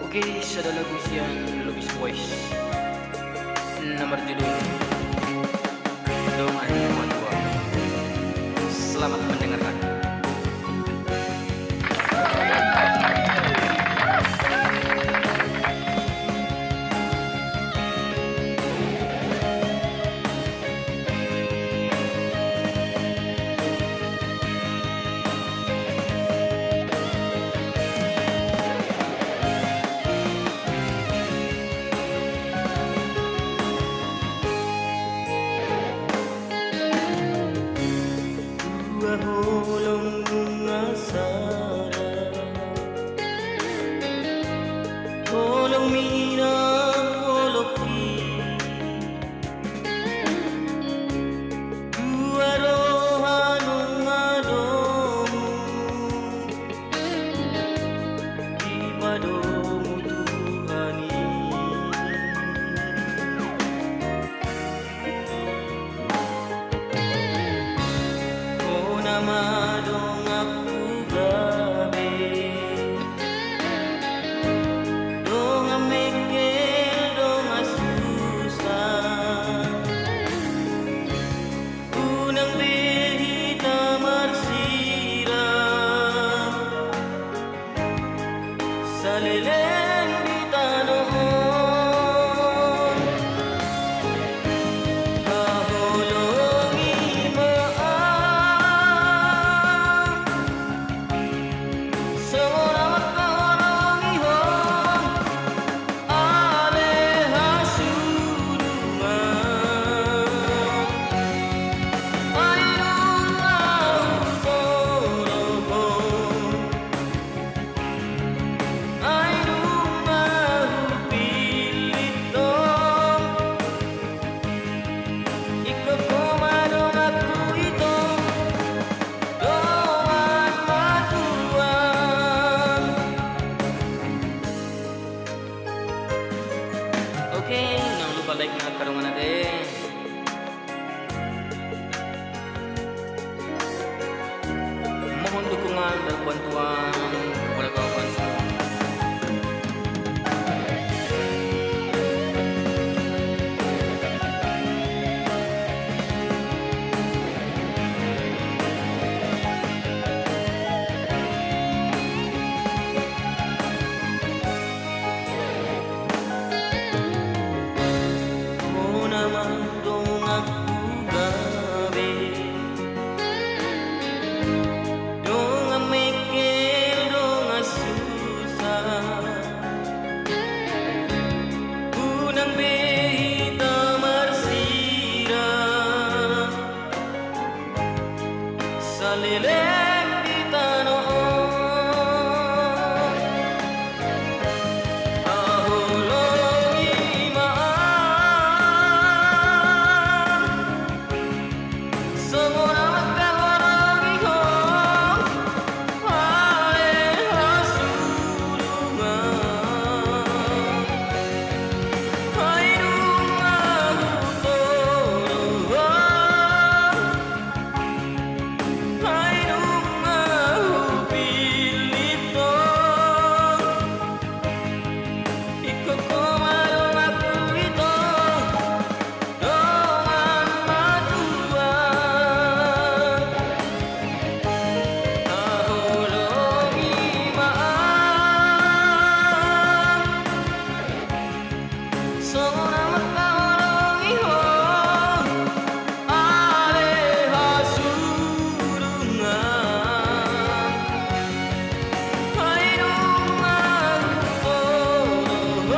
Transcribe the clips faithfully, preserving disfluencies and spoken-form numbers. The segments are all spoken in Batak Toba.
Oke, sada lagu sian Lubis Boys na marjudul Dongan Matua. Selamat mendengarkan. Dua holong bunga sara, holong mina, holong i. Dua roha nunga domu dipadomu Tuhan i. Hona ma donganku gabe, dongan mengkel, dongan susa. Unang be hita marsiram saleleng di tano on. Haholongi ma au songon na mangkaholongi ho ale hasurungan. Ai nunga hutolohon, ai nunga hupillit ho. Ingkon ho ma donganku ito, dongan matua. Oke, unang lupa like na angka dongan ate. Mohon dukungan dan bantuan kepada kawan-kawan semua. Hona ma donganku gabe, dongan mengkel, dongan susa. Unang be hita marsiram saleleng di tano on. Haholongi ma au songon na mangkaholongi ho ale hasurungan. Ai nunga hutolohon, ai nunga hupillit ho. Ingkon ho ma donganku ito, dongan matua. Haholongi ma au songon na mangkaholongi ho ale hasurungan. Ai nunga hutolohon,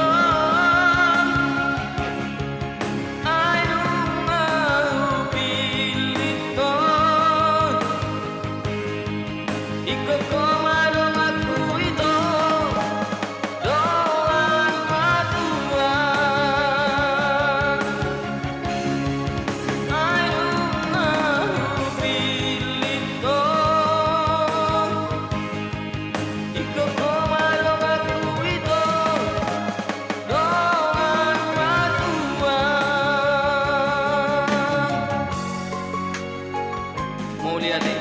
ai nunga hupillit ho. Ingkon ho ma donganku ito, dongan matua. Ai nunga hupillit ho. Ingkon ho ma donganku ito, dongan matua. Mauliate.